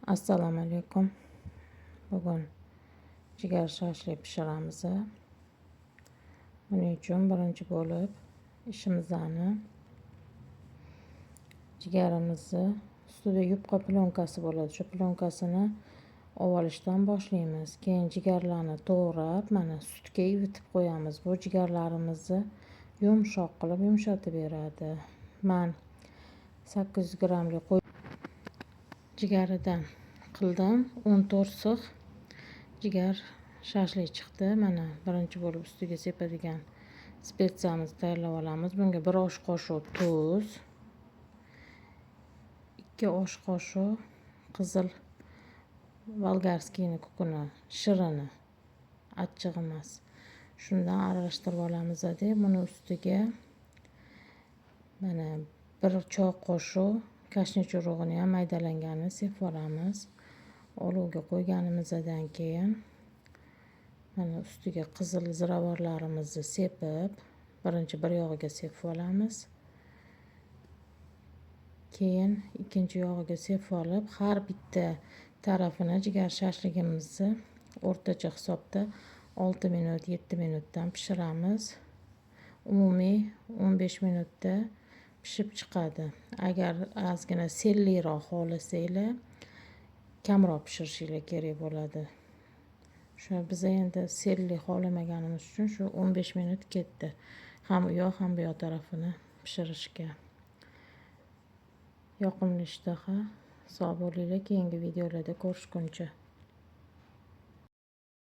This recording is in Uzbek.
Assalomu alaykum. Bugun jigar shashlik pishiramiz. Buning uchun birinchi bo'lib ishimizni jigarimizni ustida yupqa plyonkasi bo'ladi. Shu plyonkasini olishdan boshlaymiz. Keyin jigarlarni to'g'rab, mana sutga ivitib qo'yamiz. Bu jigarlarimizni yumshoq qilib yumshatib beradi. Man 800 grammlik qo'y jigaridan qildim. 14 six jigar shashlik chiqdi. Mana birinchi bo'lib ustiga sepadigan spetsiyamizni tayyorlab olamiz. Bunga 1 osh qoshiq tuz, 2 osh qoshiq qizil болгарский ni kukuni, shirini, achchiq emas. Shundan aralashtirib olamiz deb buni ustiga mana 1 choy qoshiq kashnich urug'ini ham maydalanganini sepib olamiz. Olovga qo'yganimizdan keyin mana ustiga qizil ziravorlarimizni sepib, birinchi bir yog'iga sepib olamiz. Keyin ikkinchi yog'iga sepib olib, har bitta tarafini jigar shashligimizni o'rtacha hisobda 6 minut, 7 minutdan pishiramiz. Umumiy 15 minutda pishib chiqadi. Agar ozgina selliroq xohlasanglar, kamroq pishirishinglar kerak bo'ladi. Shu biz endi selli xohlamaganimiz uchun shu 15 minut ketdi. Ham u yoq, ham bu yoq tarafini pishirishga. Yoqimli ishtaha. Sog' bo'linglar, keyingi videolarda ko'rishguncha.